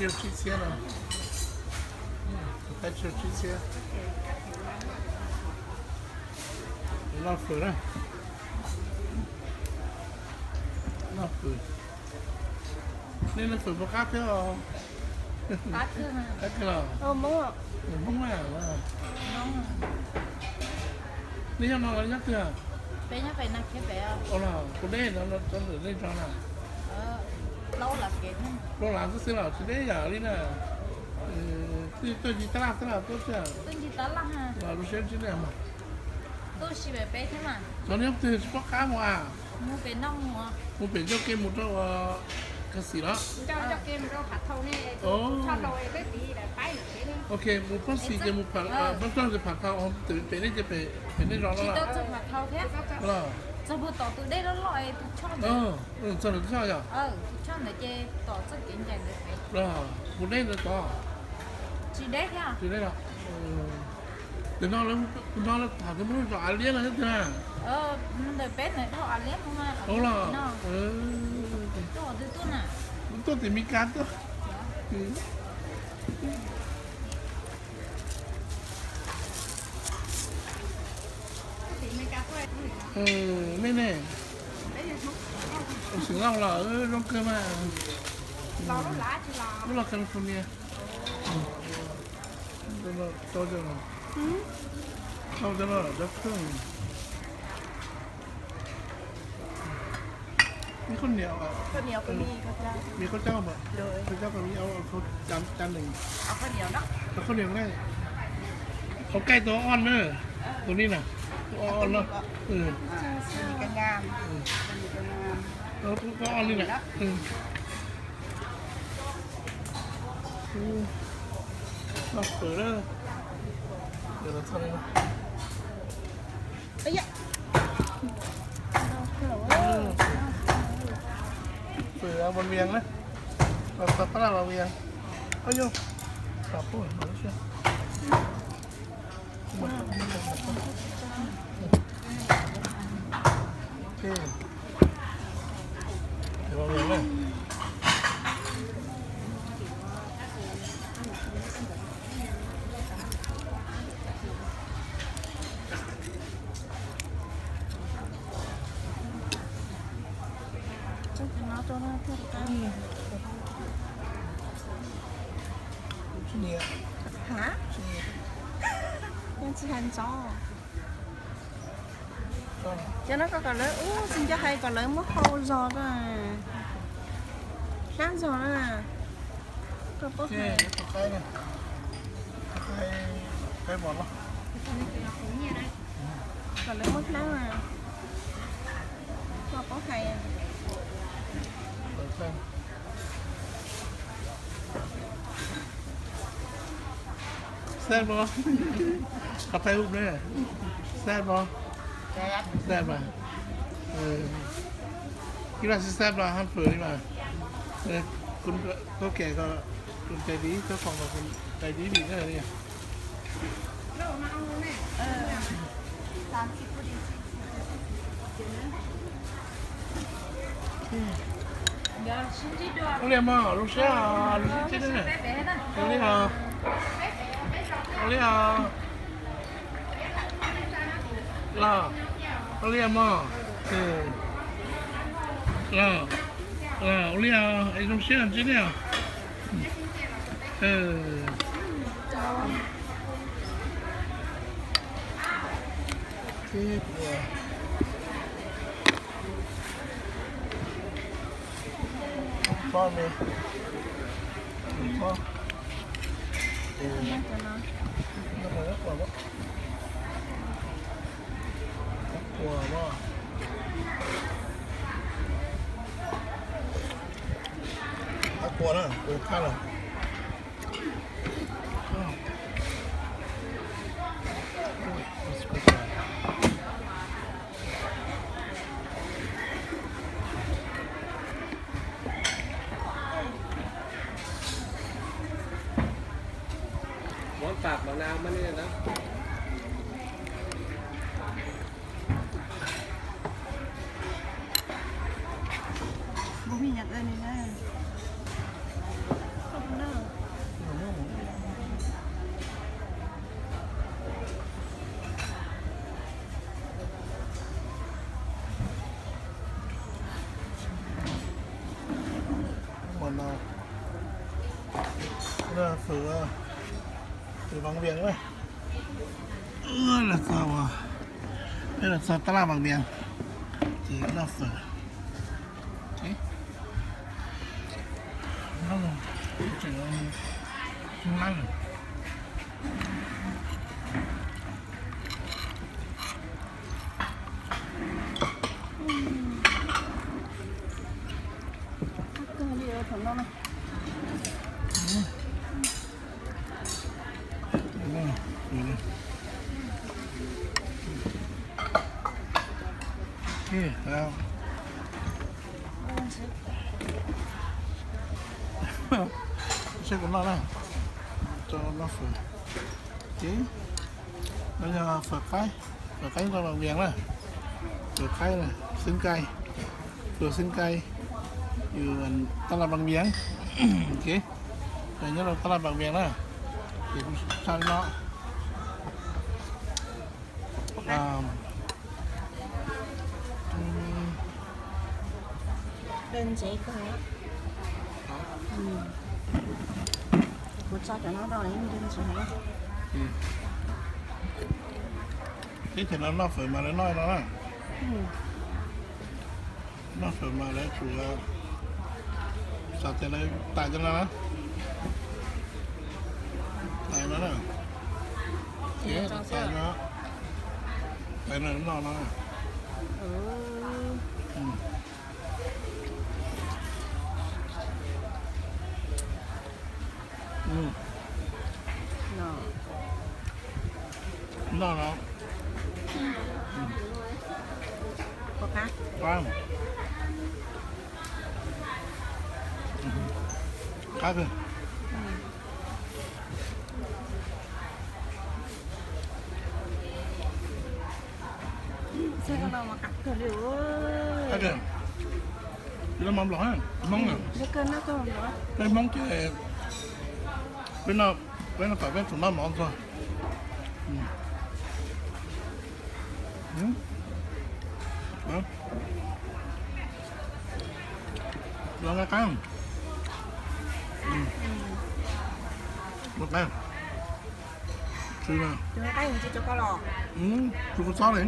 Tsib txhiab no, thaib tsib txhiab. Noj fawm na, noj fawm. Nej noj fawm puas qab thiab? Qab kawg los? Hmoob na. Nej nyob no los nyob twg? Peb nyob pem na, peb, ua los kuv deb no rau ntawm nej zos na. Plaub las xwb xwb los tsis deb yam li na. Twb tuaj ncig tab laj xwb los tuaj tsis, los lub siab ntsib nej mas. Cov nyob twg tsis paub qab mus a? Mus pem ncauj ke mus rau ua Khaj Xim los? Ok, mus Phaj Xim ces mus, Phaj Xaj ces Phaj Thau, pem nej ces pem nej zos no los? Los txog tom tus dej loj loj, txog tus choj yog? Los mus deb ntawd tod? Tsis deb los? Tus no, tus no lawv tham tias muaj lub zos Av Liab no thiab tiag na. Ntawm peb ntawd dhau Av Liab mus mas. Ua los, tuaj tim Mes Kas tuaj. Nej ne, Xeem Lauj los zoo kawg mas. Wb los California. Tau cov no, cov kawg. Ib khaub niam, ib khaub cab, khaub cab, ib khaub cab nees, khaub niam ne. Qhov kaij tau ob na, tus ni na, ob no, ob li na. Noj fawm na. Fawm Vas Vias na, los txog Phaj Laj Vas Vias. Ov yog, Hab, tsis hais ntxov. Cov no koj kom lawv ub, tsis nco hais kom lawv muab hau zog, hlab zog na. Koj paub hais, kom lawv muab hlab na. Koj paub hais. Xab mog, qhov Thaib hu ne, xab mog, xab mas, ib los xab los hab fawm li mas, tau kèm kom cais dib, tau phòng kom cais dib vim na li. Ua li mog, zoo siab, zoo siab, ua li os, ua li os. Los, ua li mog, los, los ua li os, zoo siab ntsib nej os. Tab quas na, ua thaj lawm. Món tạp món nào mà nên đó. Bố mình nhặt ra này này. Không đâu. Phwv, phwv Vaj Vias na. Los txog, peb los txog tab laj Vaj Vias, ces noj fawm. Saib kuv noj na, noj fawm. Ces no yog fawm qaib, fawm qaib tab laj Vaj Vias na, fawm qaib, xeeb kai, fawm xeeb kai, tab laj Vaj Vias. Ces nyob rau tab laj Vaj Vias na, ces kuv tshaj li no. Ntsev kawg. Kuv tso cov no rau yeej ntsev heev. Teb chaws no noj fawm mas lawv noj no na. Noj fawm mas lawv tsum xav tias lawv tais cov no na. Tais no na. Ces tais no, tais no noj no. Noj no. Qab. Qab kawg. Qab kawg. Peb Hmoob na, peb Hmoob ces peb noj, peb noj fawm peb tsum noj mov ntxuag. Los nqa qab. Nqa qab. Tsis, tsis kua txob li.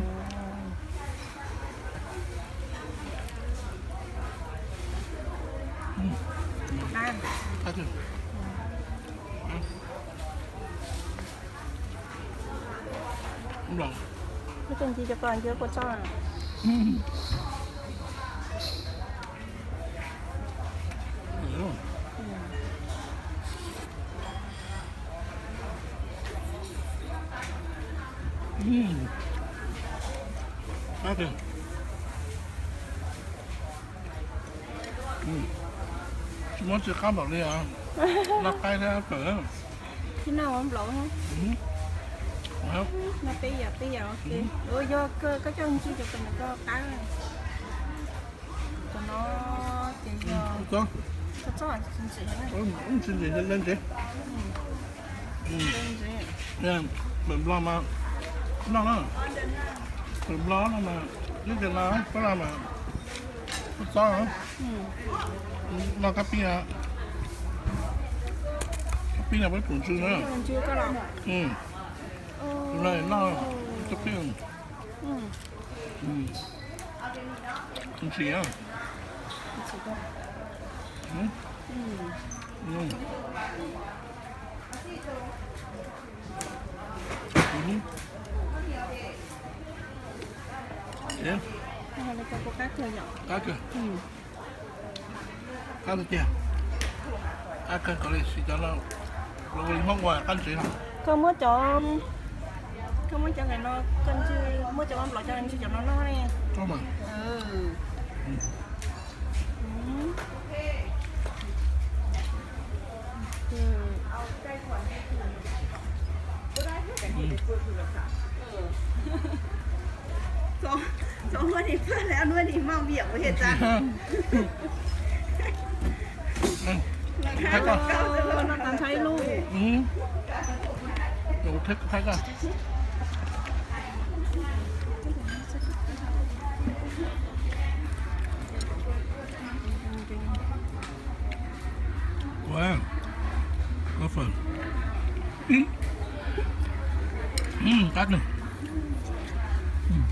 Koj nci cov ko nci kua txob. Tsis muab tsis qab npaum li os. Noj qaib thiab fawm. Tsis noj mov nplaum. Noj peb yam peb yam. Yog koj coj ntswg cov ko nws koj qab. Cov no ces yog tsis ntsim, ntsim ntsev. Fawm nplog mas noj na, fawm nplog no mas nyob cov no pab laj mas kua txob, noj kab pib, kab pib no peb pum ntswg na. Tus no noj kab pib. Ntsim. Qab kawg. Qab tiag tiag. Qab kawg, kov li siv cov no, ua li Hmoob ua qab ntsev no. Koj muab cov, koj muab cov ntawm no, muab cov mab nplaum coj ntsis cov no noj ne. Txhob muab nim paj lawm, muab nim maj viam ua thiaj txav. Noj tas ntshai ib lub. Kuv, kuv Phở. Ưm. Ưm, tắt rồi. Ưm.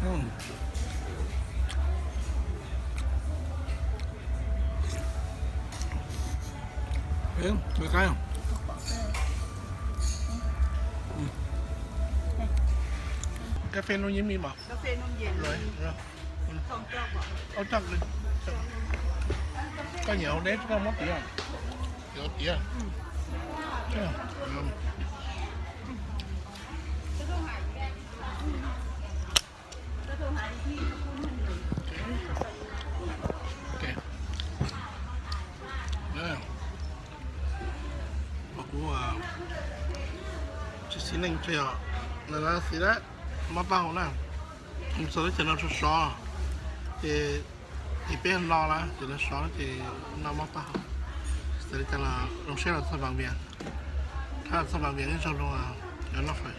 Ưm. Ê, nqaij nqaij. Ưm. Cà phê nông nghiệp mì mỏng. Cà phê nông nghiệp. Rồi, rồi. Ôm trong đi. Koj nyiam hau deb koj muab tiav. Tiav, tiav. Ok. Kuv tsis xis neej tso, na xis dab, mob taub hau na. Txog teb chaws no sov sov, ces tim peb no na ces lawv sov ces noj mob taub hau. Xav li cas los zoo siab los txog Vam Vias, thab txog Vam Vias ib zaug no noj fawm.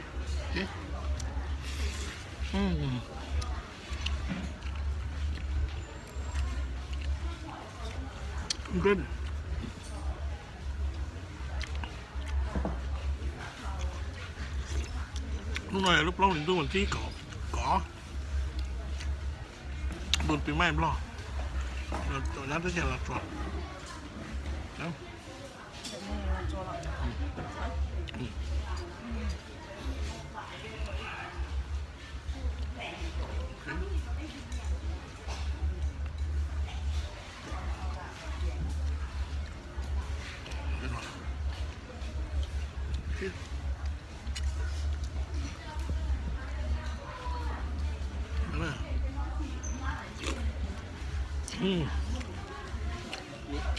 Hnub no yog lub plaub hlis ntuj vas thib kaum, kaum, ntuj pis maij Nplog, nyab teb chaws los tsuas.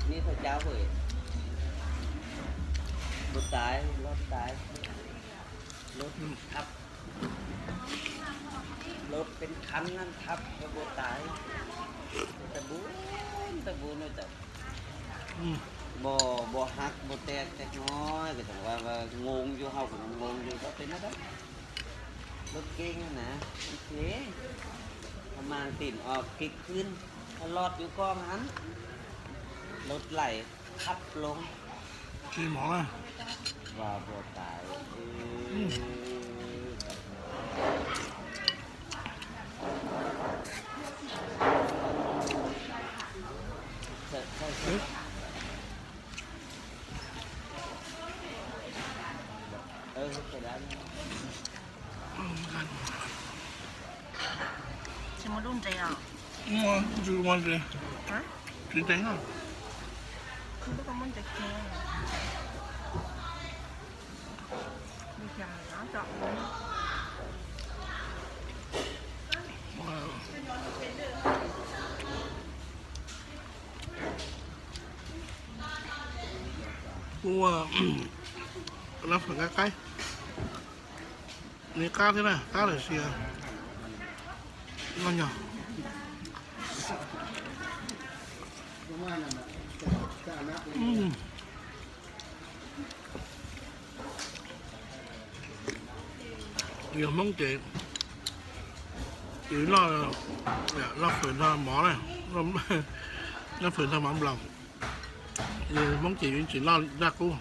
Ni thov cháo với bột tái, lót tái, lót hấp, lótเป็นคันนั่นทับก็บดตาย แต่บุญ แต่บุญ บ่ บ่หัก บ่แตกจักหน้อย ก็จั่งว่า ว่างงอยู่ เฮาก็ยังงงอยู่ บ่เป็นอะไร รถเก๋งหั้นนะ โอเค ประมาณตีนออก พลิกคืน ถ้ารอดอยู่กองหั้น รถไหล ขับลง Tsis mov na. Và bùa tải. Tsis muaj dub ntses os? Muaj, tsis muaj ntses. Hả? Tsis ntses na. Không có con muaj ntses kìa. Đi chào nó trọ. Ua, lab phom qab qaib. Nws qab thiab na, qab lawm sis noj nyog. Yog Hmoob ces yus noj, noj fawm nrog mov na, noj fawm nrog mov nplaum. Yus Hmoob ces yus tsis noj zaj qub,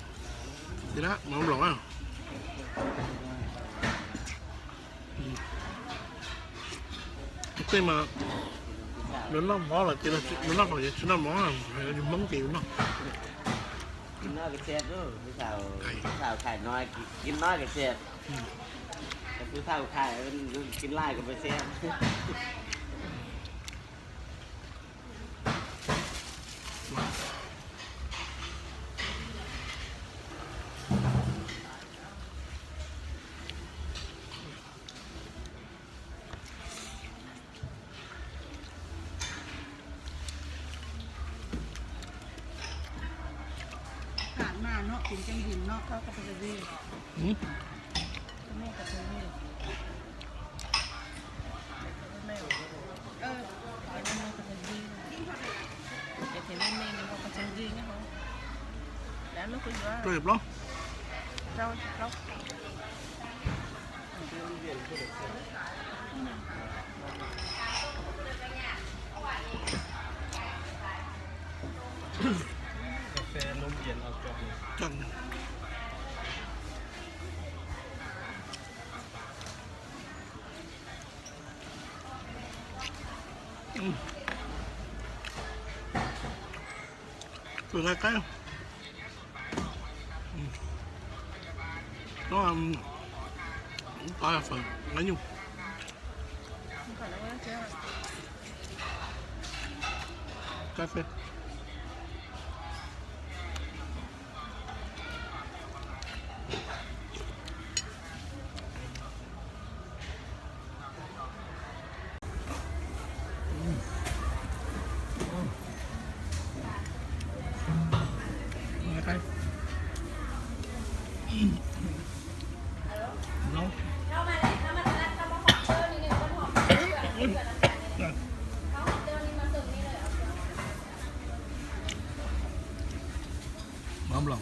ces mov nplaum na. Tej mas luag noj mov lawm ces luag noj fawm ces tsis noj mov, yus Hmoob ces yus noj. Noj ka xia, xav khai no, noj ka xia, xav khai, noj ka xia. Hạt mà nó cũng chẳng điểm nó có cái gì. Ừ. Cái này có cái gì. Cái này có cái gì. Rau plaub. Tus nqaij qaib, no, qab fawm nqaij nyuj. Cà phê. Mắm lòng.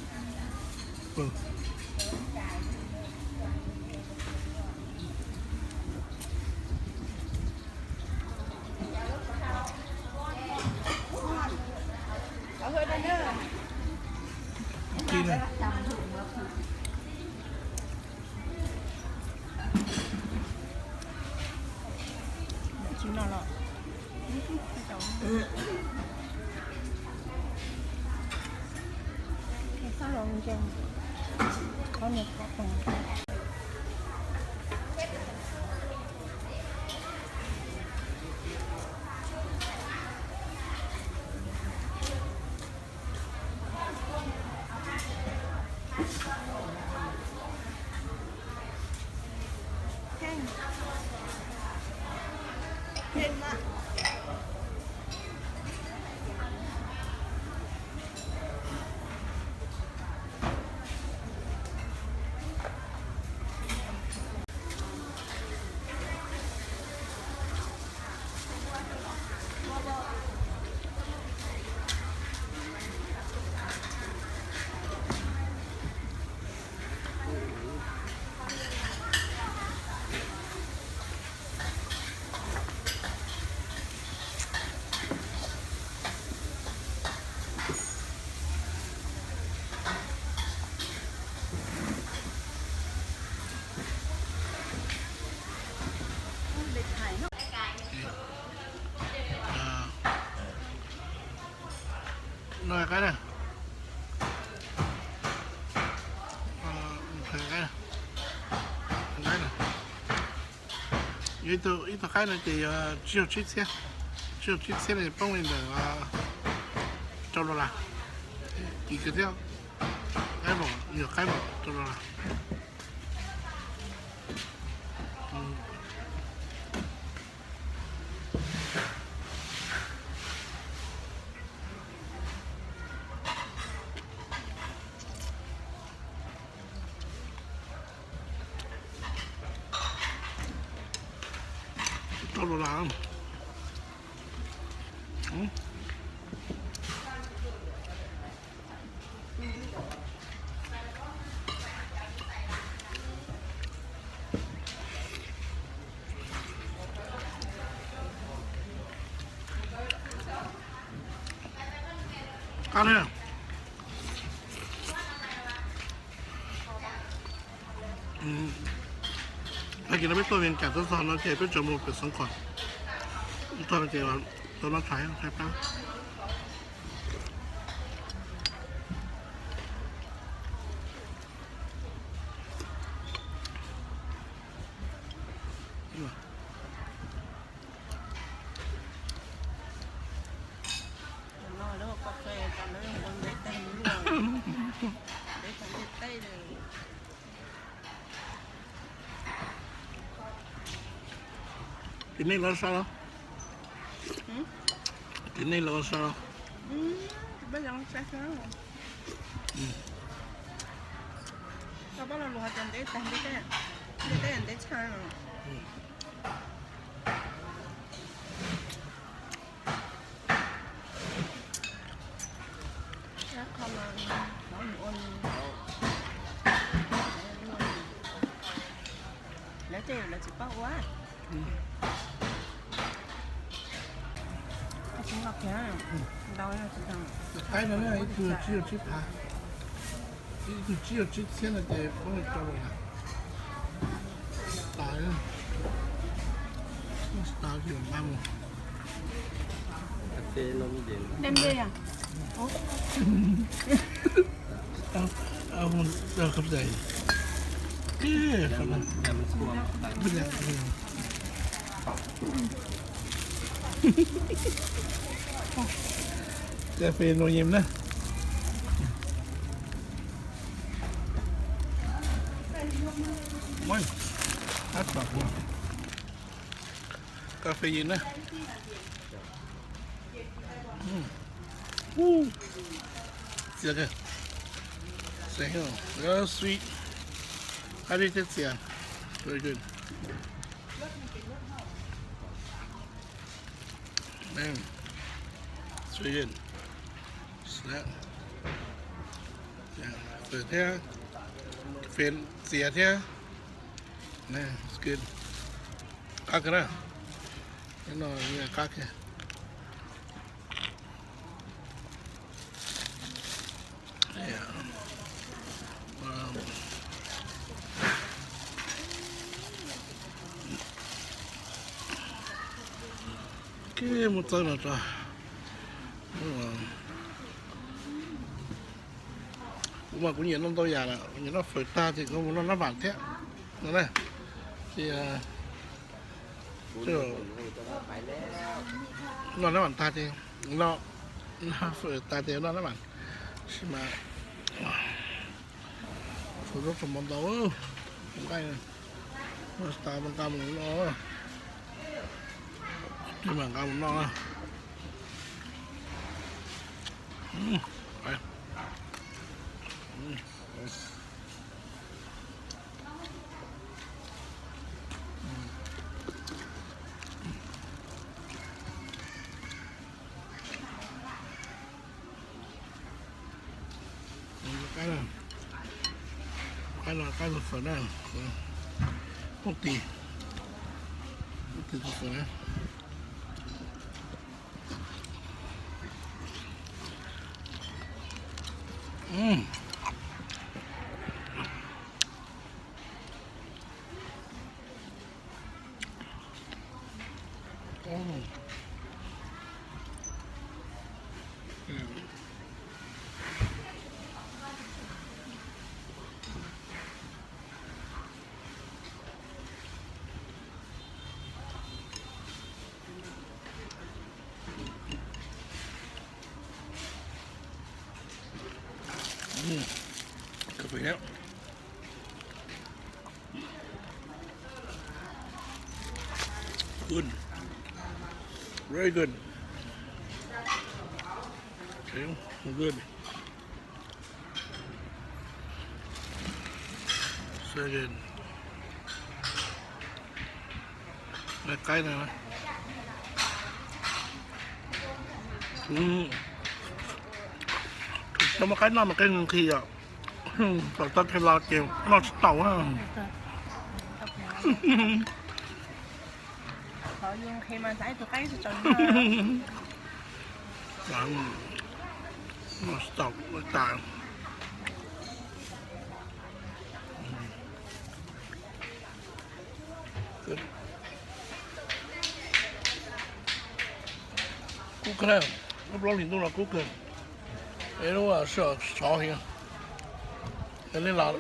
No qaib na. Qaib na. Yuav ib tug qaib no ces yog tsib caug tsib txhiab. Tsib caug tsib txhiab no poob li ntawm rau dollar. Kim kawg thiab. Qaib mom, yog qaib mom rau dollar. Rau dollar. Qab li. Tag kis no peb tuaj Vias Cas tuaj txog no ces peb tseem mus pem Xeev Khuam. Tuaj no ces tau noj tshais, tshais plab. Tim nej los sab los? Tim nej los sab los? Tau pab lo lus hais tias ntev tag ntev teb, ntev teb ntev tshaj. Lawv tej lawv tsis paub ua. Qaib no ib tug tsib caug tsib phav, ib tug tsib caug tsib txhiab no ces poob li rau lawm. Tas, tas li mam mus. Khov dais. Cà phê nồi niêm na. Ui, áp chọt quá. Cà phê gì nữa? Txias kìa. Txias kìa. Very sweet. Qab dib thiab txias. Very good. Very good. Txias thiab. Cà phê txias thiab. It's good. Qab kawg na. Qab kawg. Mus txawb no tso. Kuv mas kuv nyiam noj ntau yam lawm, kuv nyiam noj fawm tag ces kuv mus noj nab vam thiab no na. Ces noj nab vam tag ces, noj fawm tag ces noj nab vam. Tab sis mas txhua zaub txhua mov ntau, nqaij, nqa mus noj, mam nqa mus noj. Qaib no, qaib no, qaib tus fawm na, poob tis, poob tis tus fawm na. Cà phê. Good. Very good. Okay, good. So good. Qaib no, tau muaj qaib noj mas qij nqhis yom. Tau tau khe los ces noj tsis tau. Noj tsis tau tas. Kub kawg na, lub plaub hlis ntuj no kub kawg. Es lub sij hawm sov heev, nej los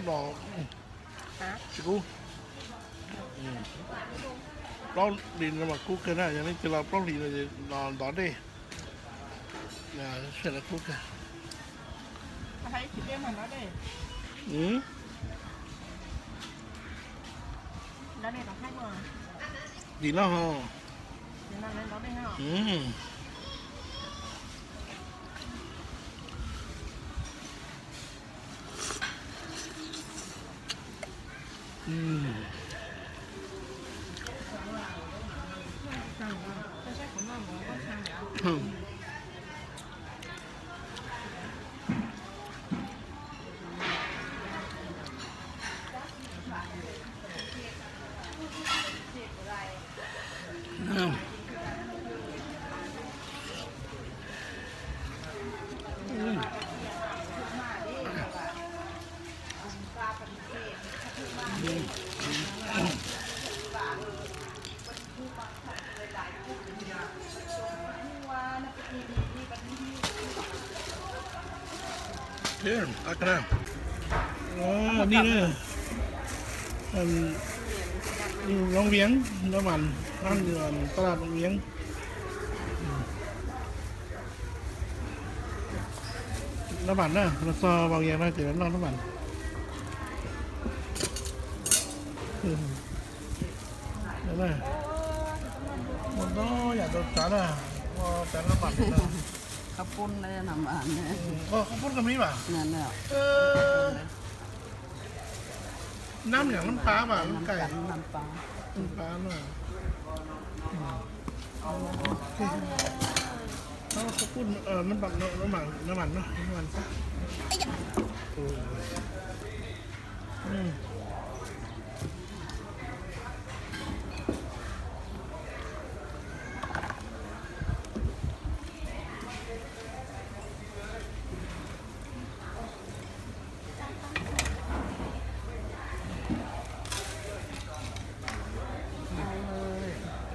no tsis kub. Plaub hlis no mas kub kawg na, yog leej twg los plaub hlis no los ntov dej. Sij hawm no kub kawg. Tim no ho. Ê, ơ, ni na, Long Viếng, nó mặn, ăn, ăn, tao là Long Viếng. Nó mặn na, nó so vào Viếng na, thì nó, nó mặn. Ua no yam tau tsav na, ua tsav no mam li no. Khab pub na, khab pub ko mis mas. Nab yam nab pab mas, nab pab no. Khab pub, nab pab no, nab pab no, nab pab no.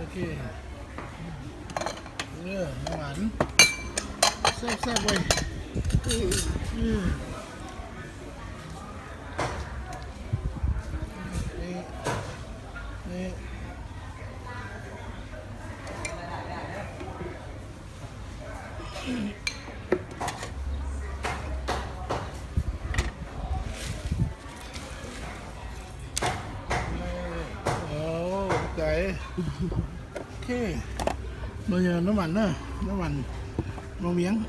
Ok. Ngon lắm. Xếp xếp ui. Ồ, ok. Ok. Bây giờ nó mặn đó, nó mặn màu miếng.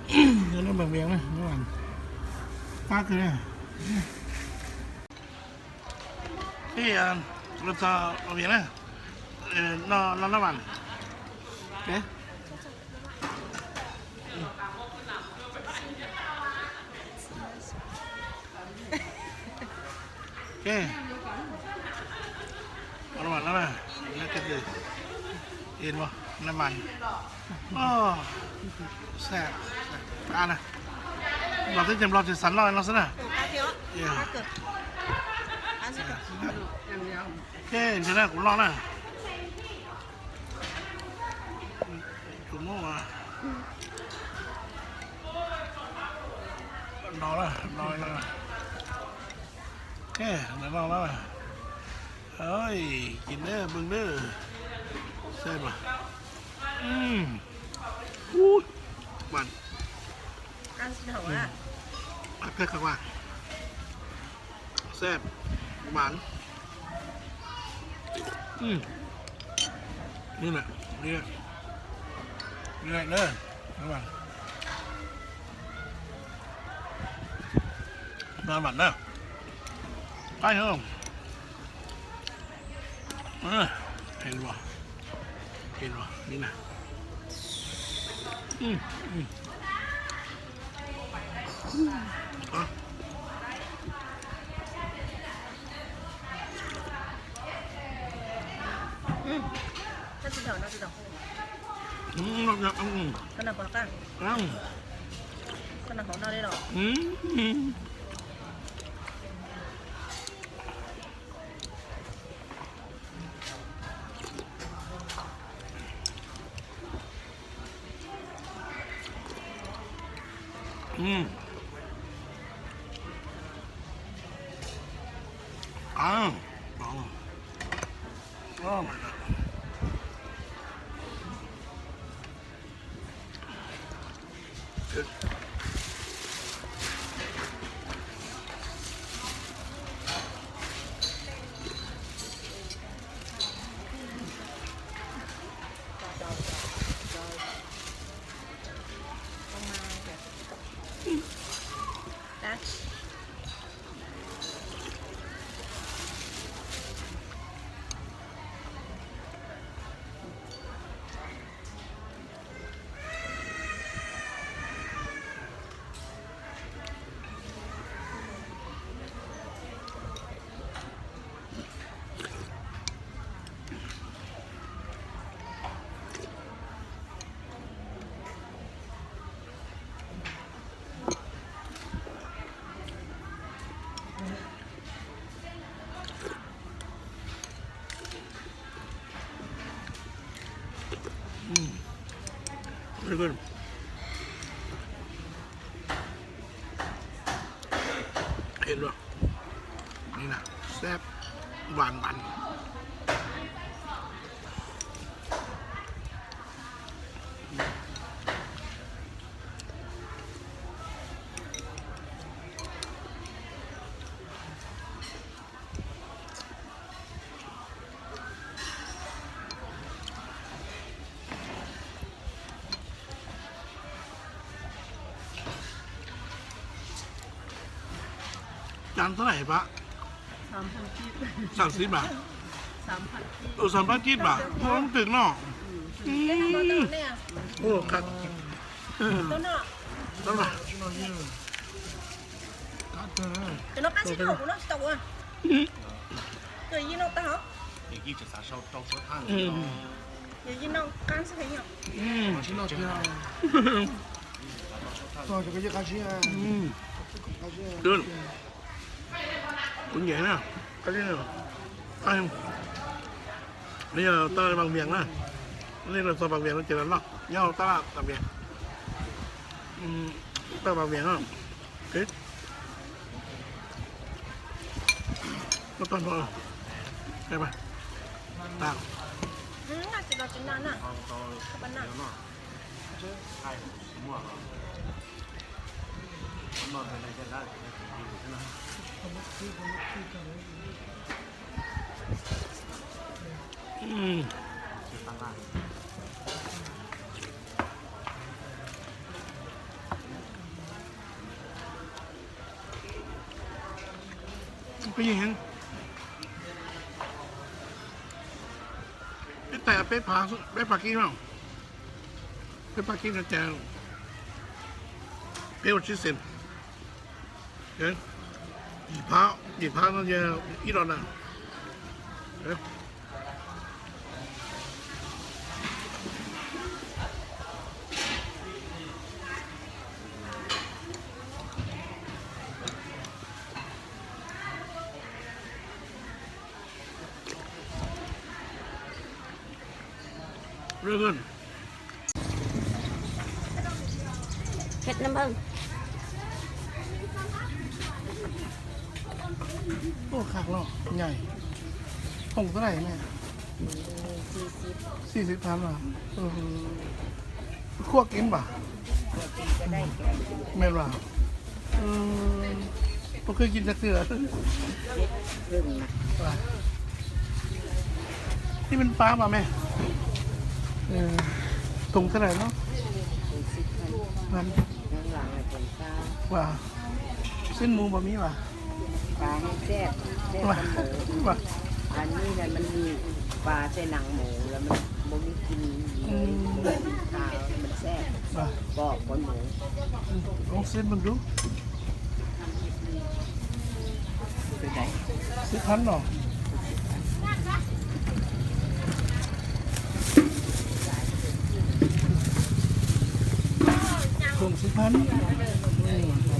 Cho nó màu miếng này, nó mặn. Phát cái này. Cái, à, nó cho màu miếng này. Ờ, nó, nó, nó mặn. Ok. Ok. Ua no mas no na, no ces ib no mas, o, xav, qab na, los twb ces Nplog tsis xav noj no xwb na. Ok, ntse na, kuv noj na. Tsuas muab ua no, no, no. Ok, no, no, no. Ôi, chín nữa, bưng nữa. Xem mà. Ui, bạn. Ăn xin hậu á. Ăn cái các bạn. Xem. Bạn. Ui. Như này. Như này. Như này nữa. Các bạn. Ngon lắm đó. Có không? Ê, ê, ê, ê, ê. Ừ, ừ. Ơ. Ừ. Cắt thịt heo nó đi đâu? Ừ, nó, nó, ừ. Cái nào có cắt? Ừ. Cái nào có nó đi đâu? Ừ, ừ. Mm. Ah, oh. Oh my God. Good. Mm. Very good. Luaj, ni na, sab, vas vas. Cov ntawd hais pab, xam xiv mas, xam pab kib mas, ua lub twg no. Kuv nyiam na, qab zib no. Yog tau Vam Viam na, nej los txog Vam Viam no ces los noj nyob hauv tab laj Vam Viam. Tab Vam Viam no. Koj tau no. Peb tais peb phav, peb phav kib no, peb phav kib no ces peb ua tsib xees. Yim phav, yim phav no ces ib dollar. Very good. Hes na npawg. Ua khas los nyais. Thùng thế này nè. Xi xi thab mas. Khuab kib mas. Mệt mà. Tôi cứ nhìn chắc chưa. Tí bên phá mà mẹ. Thùng thế này nó. Wow. Xiv mus bom miv mas. Pab xeb, xeb kua muv. Pab, anij mas nws pab xeb nas muv los mas muaj miv kis, muaj miv kis khav mas xeb, pom kua muv. Ov xeb mas dub. Xeb thab no. Thùng xib thab,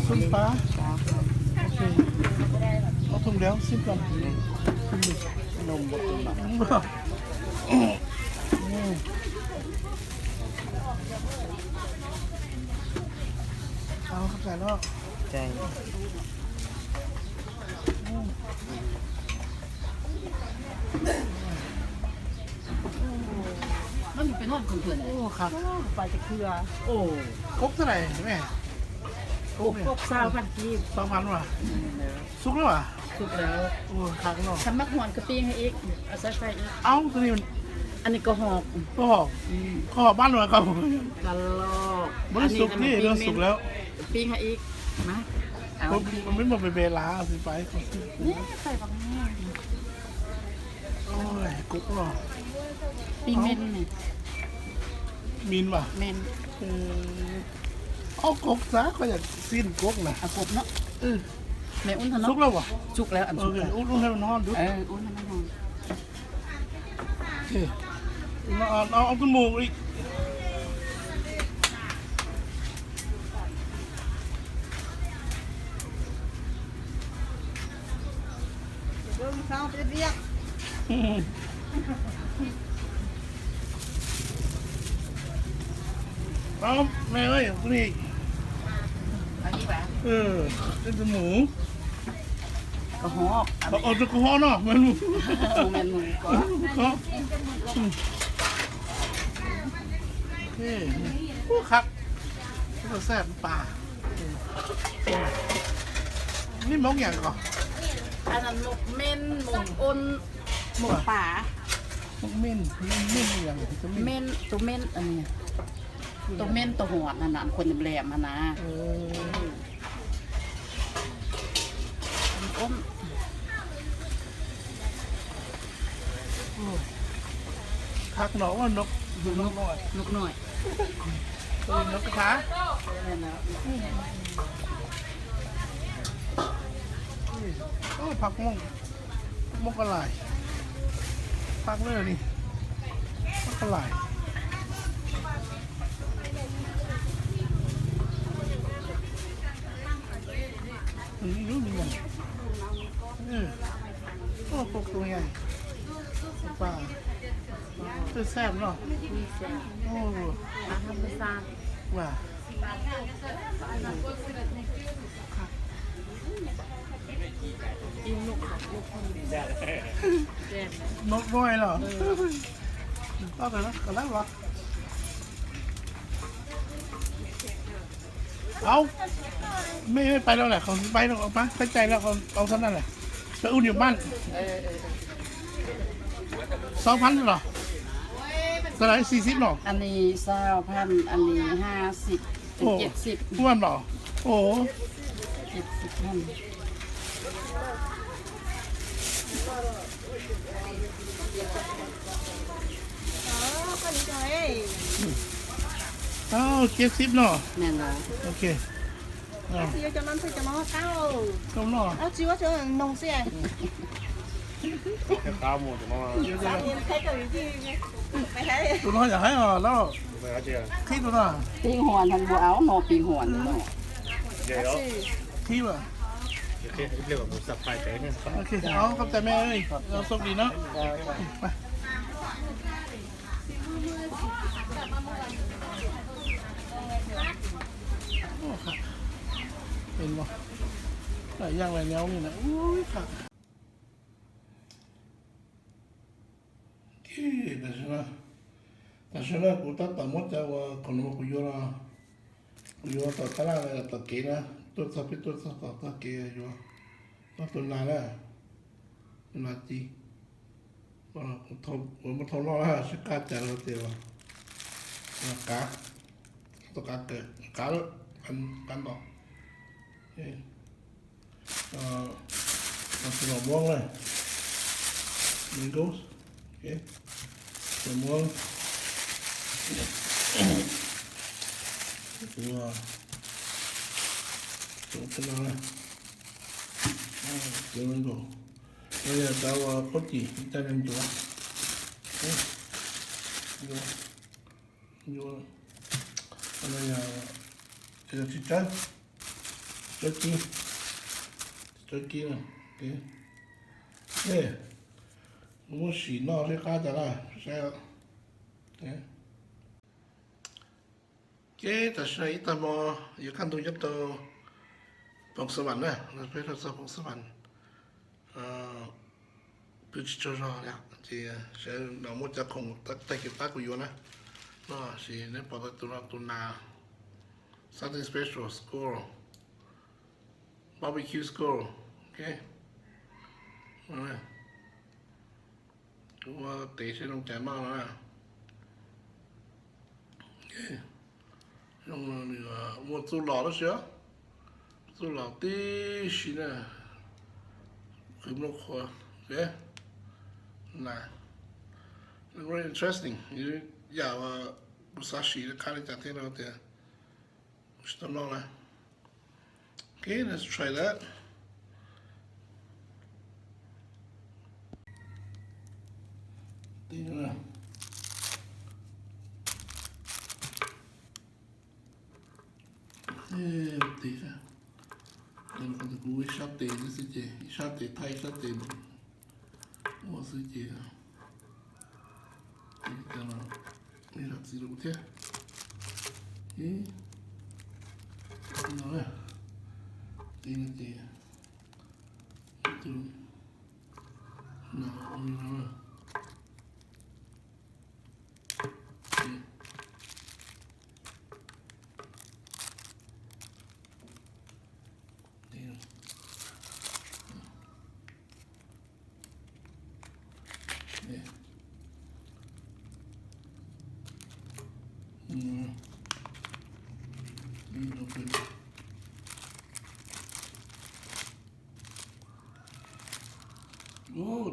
xib pab. Có thùng đéo xib cần. Áo cà lơ. Ua khas. Ua, kốc thế này mẹ. Kốc này. Kốc sáu phần trăm. Sáu phần mà. Sụp lắm à? Sụp lắm. Ua khas no. Thơm mắc hoàn cái tiên hay ít. Ở sai sai ít. Áo cái này. Anh này có hộp. Có hộp. Ừ. Có hộp bán rồi không? Có lo. Mới sụp đi, nó sụp lắm. Tiên hay ít. Má. Áo. Không, không biết mà về về lá thì phải. Nè, phải bằng. Ôi, kốc no. Pin men ne. Min mas. Men. Ov, kốc xav koj yog xib kốc na. Kốc no. Sụp lawm as? Sụp lawm, ub hnub no dub. Ub hnub no. Ov, tus mus li. Ov, mẹ ơi, tus ni. Tus mus. Ov, rau koj hov no, me lug. Ov, qhov, ub, qhov, ub, xab pas, neb Hmoob yam ko. Mej, Hmoob, Hmoob Pas, Hmoob Mej, Mej yam, Mej, tus Mej, tus Mej tus Huam na, khuam nplem na. Qhov no ua noj, noj no, noj no, noj qhov, phaj Hmoob, Hmoob ko lais, phaj lawm ni, Hmoob ko lais. Ib lub me nyuam, ua pom tus nyuam, pom, twb xab no, ua, no roi los, tau lawm los. Au, mej pais lawm, qhov pais lawm, pab peb cai lawm, au xab na lawm, peb ua niam pab. Sáu phanh los, tau lawm,สี่สิบlos. An ni sáu phanh, an ni hai mươi, ua, ua los, ua, hai mươi phanh. Ơ, chín mươi no. Ok. Cov no ntxhw cov no qab. Cov no. Tsis ua cov noog xwb. Tus no yog haib os lauj. Qhib tus no. Pin huam, nws npua aub no pin huam no. Qhib mas. Ok, koj tag me, soj plis no. Ua, lawm yaaj lawm nyob li na, ua, tam sim no, tam sim no kuv tab tom muab cov uas khoom no kuv yuav, kuv yuav tom tab laj tom kev na, tuaj txog peb tuaj txog tom tog kev yuav, tau tus nas na, tus nas ci, kuv muab thau noj na, sib qab cas rau tias qav, qav kawm, qav, qav nto. Tus no muab na, mango, tus no muab, tus no na, tus mango, no yog cov uas qhob cim ib co neeg ncuav, ncuav, ncuav, no yog tsis tsawb, tsawb kib, tsawb kib na, muab sim noj seb qab cas na, saib. Ces tam sim no ib tag hmo yuav kaj ntug nyob rau Phoos Xa Vam na, peb rau txog Phoos Xa Vam, peb tsis tsaug zog li, ces sawv daws muab cov khoom tag kis qab kuv yuav na. No sis neb pom tau tus no tus nas, something special squirrel, barbecue squirrel, ok. Ua tev seb zoo cas noj no na. Zoo no nws muaj txuj lom tab sis, txuj lom tib si na, qhwv nplooj qhuav, na, very interesting, yam uas kuv xav sim qab li cas thiab no tias kuv tsis tau noj na. Ok, let's try that. Tes, kuv ib sab tes xwb ces, ib sab tes thaij ib sab tes ua xwb ces, ib zam txiv rau kuv thiab. No, ces, Tus no,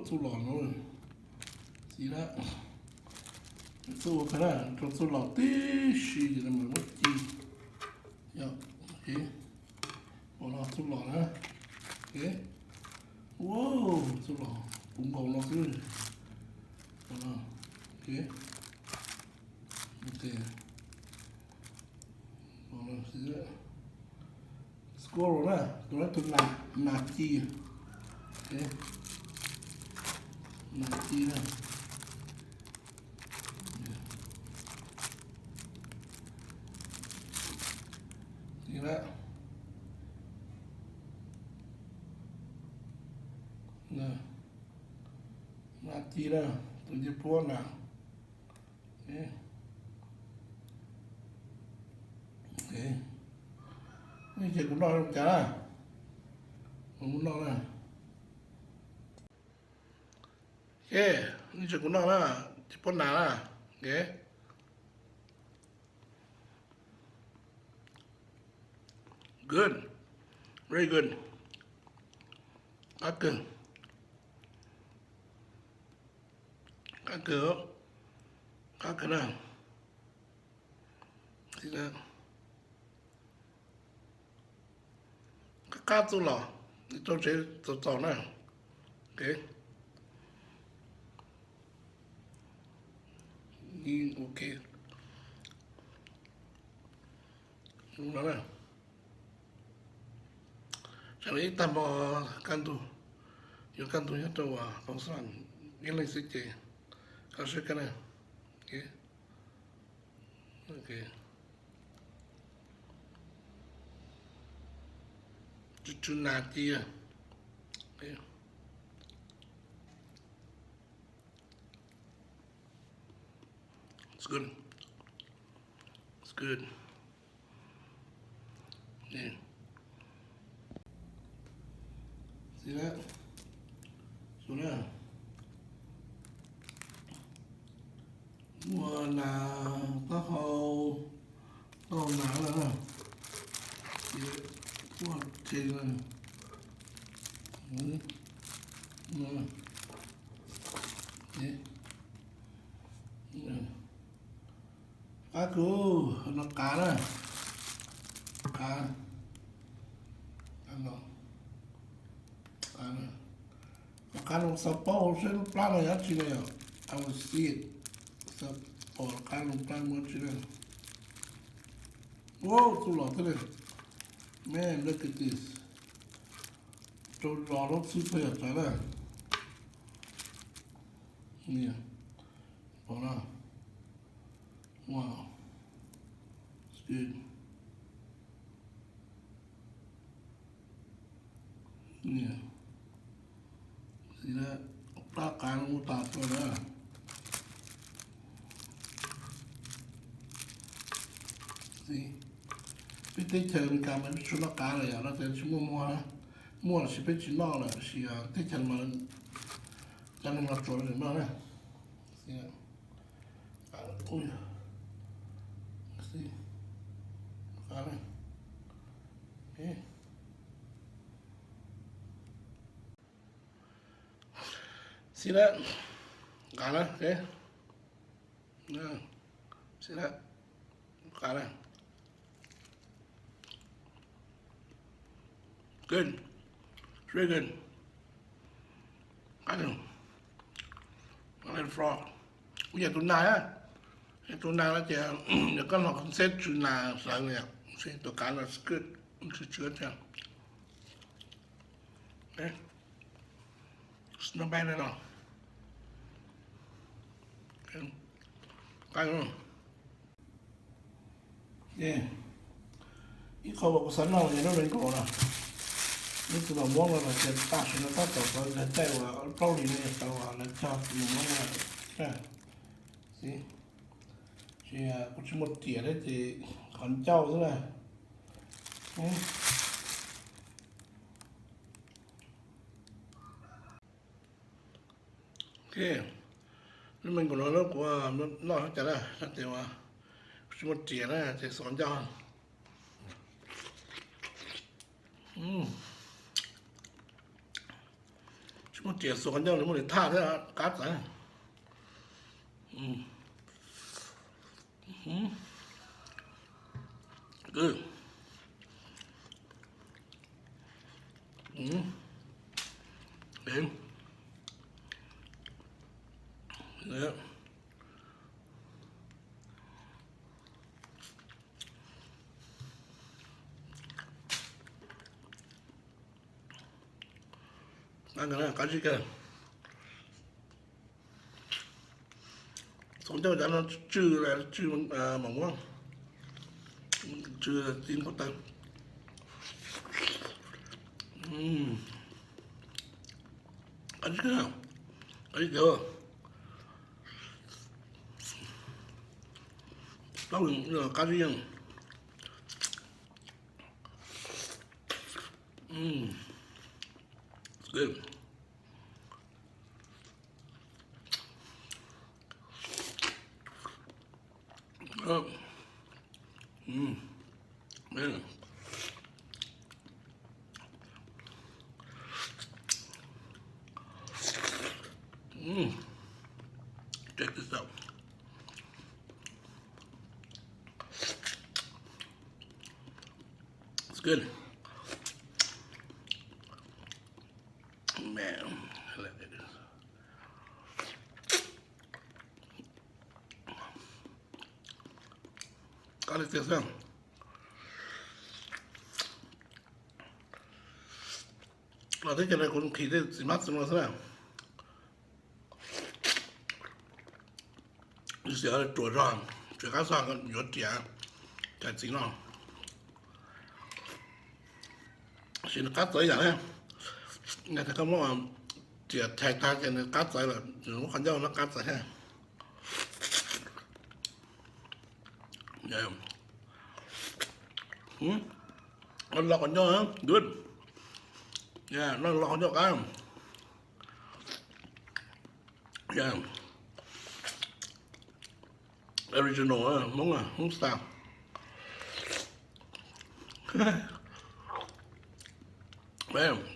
Txuj lom no, txiv na, txuj ua kawg na, rau txuj lom tib si ces nws mam muab ci. Yog, ok, pom no txuj lom na, ok, ua, txuj lom puv nkaus no xwb, ok, ok. Squirrel na, tus no tus nas, nas ci, nas ci na. Nas ci na, tus ncej puab na. Nej tseem kuv noj li cas na? Kuv noj na. Ok, nej tseem kuv noj na, ces puab nas na. Ok. Good. Very good. Qab kawg. Qab kawg. Qab kawg na. Qab qab txuj lom, rau tsev txaus txaus na. Ok. Ok. Tsam no ib tag hmo kaj ntug, yuav kaj ntug nyob rau uas Phoos Xas ib leeg xwb ces koj saib kaj na. Tsw tsw nas ci. It's good. It's good. Xws na, muaj nas taub hau, taub hau nas lawm na, ces muaj qhia na. Qab kawg, no qav na, qav, qav no, qav no, qav no xav paub hauv seb lub plab no yog dab tsi no yom. I will see it. Xav pom qav no plab muaj dab tsi na. Wow, txuj lom thiab li. Man, look at this. Rau los lub txwb txog yam tsav na. Pom na. Wow. It's good. Xws na, plab qav no muaj tas tuaj na. Peb teb chaws Amelikas mas peb tsis tshua noj qav lawm yom, no tias tsis muaj muag, muaj los sis peb tsis noj lawm, tab sis teb chaws mas cov neeg los tsuas tseem noj na. Xws na, qav na, xws na, qav na. Good. Very good. Qav na. Qav na frog. Kuv yog tus nas na. Tus nas no ces yog koj los xeb tsw nas hlawv no yom, xeb tus qav no good, tsw tsw thiab. Not bad at all. Qav. Ib qho uas kuv xav noj yog lub rainbow no. Txiv Maiv Muab no los tias tam sim no tab tom tau nkag caij uas plaub hlis no yog tau lawv cog txiv Maiv Muab no. Tsis, kuv tsis muaj riam thiab ces qhov ncauj xwb na. Ok, lub me nkaus no lub kuv noj hauv cas na, hais tias kuv tsis muaj riam na ces xuas ncauj. Tsis muaj riam xuas ncauj nws muaj nws thaj thiab qab txawv. Qab zib kawg. Txhoov ncauj cov no tsw, tsw Maiv Muab, tsw txiv nkaus taw. Qab zib kawg, qab zib kawg. Plaub qab zib. Check this out. It's good. Man, I like it. Qab li tiag xwb. Los teb chaws no kuv nqhis tej txiv hmab txiv ntoo xwb na. Xiav ruam zog, tsis qab xoj yuav riam cais txiv no. Sis nws qab txawv ib yam na. Yog tias koj muab riam chais tag ces nws qab txawv lawm, nws muab qhov ncauj no qab txawv thiab. Los qhov ncauj, good. Los qhov ncauj qab. Original Hmoob, Hmoob style.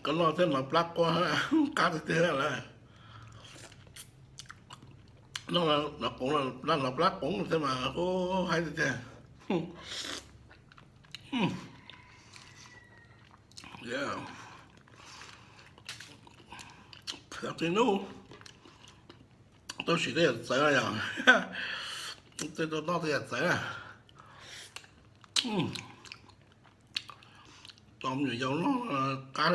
Koj noj thiab nov plab quaj qab tiag tiag lawm. Noj nov qoov, noj nov plab qoov thiab mas haib tiag tiag. Txiv nub, tau siv tej yam txawv yom. Tej tau noj tej yam txawv na. Tos me nyuam yaus noj qab.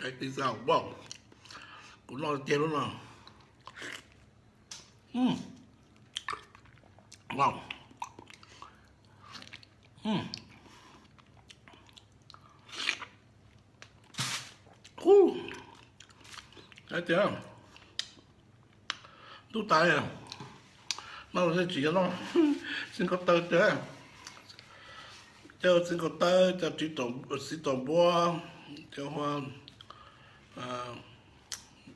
Check this out, wow. Kuv noj tiag lub no. Wow. Hais tias ntub tas, noj los thiaj tsis yog noj. Txiv nkaus taw tiag, cov txiv nkaus taw, cov txiv taum npua, cov hu ua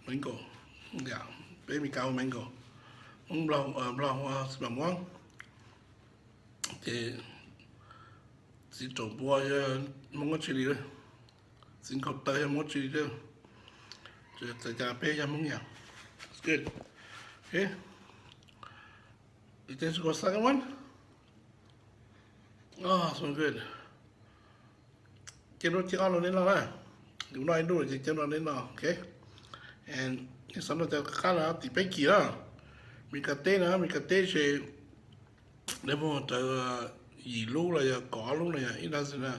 mango, peb Mes Kas hu ua mango, Hmoob Nplog hu ua xi mas muab. Ces txiv taum npua yog Hmoob muab tsi li, txiv nkaus taw yog muab tsi li. Txawm cas peb yog Hmoob yom. Good. Okay. You taste the second one? Oh, so good. Cia lub thib ob no neb noj na. Kuv noj ib lub ces cia lub no neb noj, ok. And xav noj cov qab no tim peb kis na. Mes Kas teb na, Mes Kas teb ces nws muaj raws yim lub los yog kaum ob lub no yog ib dab xwb na.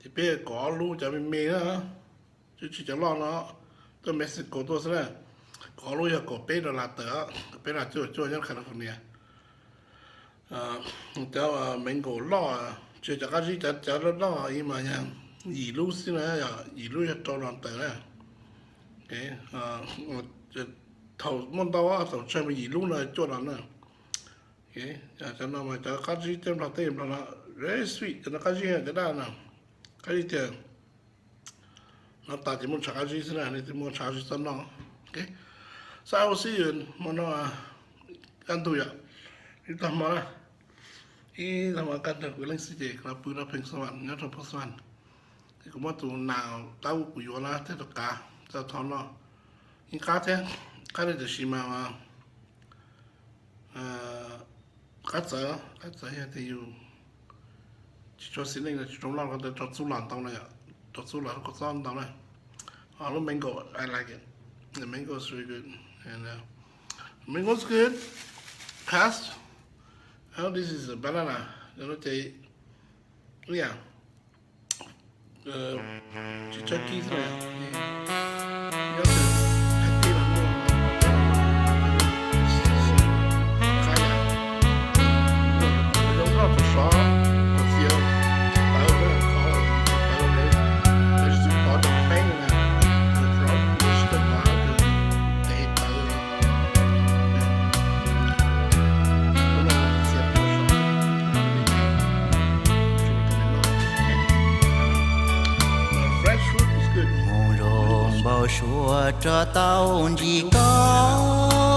Ces peb kaum ob lub cov me me na. Tsis, tsis cov loj no, tuaj Mexico tuaj xwb na. Kaum ob lub yog kaum peb dollar tawm, kaum peb dollar cuaj cuaj nyob California. Cov mango loj, tsis cov qab zib, cov cov loj loj ib mas yog yim lub xwb na, yog yim lub yog rau los ntawm na. Thaum muaj ntau thaum tsawg mas yim lub no cuaj los na. Cov no mas cov qab zib tej nplog tej nplog no, very sweet, cov no qab zib cov daj no, qab zib tiag. No tas ces muaj tshav qab zib xwb na, nej twb muaj tshav qab zib txhob noj. So I will see you hmo no, kaj ntug yom, ib tag hmo na, ib tag hmo kaj ntug kuv leej xwb ces kuv los pw rau Pheej Xas Vas nyob rau Pheej Xas Vas. Ces kuv muab tus nas tab kuv yuav na thiab tus qav tau thov noj, yeej qab thiab, qab li tiam sis mas qab txawv, qab txawv yog tias yus tsis tshua xis neej no tsis tshua loj ko tau rau txub los ntau na yom, rau txub los rau kua txob ntau na. Lub mango, I like it. The mango is really good. And uh, mango is good. Pass. Oh, this is a banana. Ces, yeah. Tsis tshab kib xwb. Nyob tib los muaj qab yam, zoo noj tau sov, tau txiav, tawv, tawv, lawv tsis txhob pov rau pheeb na, tau sov, tau txiav tawv. Fresh fruit is good. Mus zoo npau suav rov tau ntsib koj.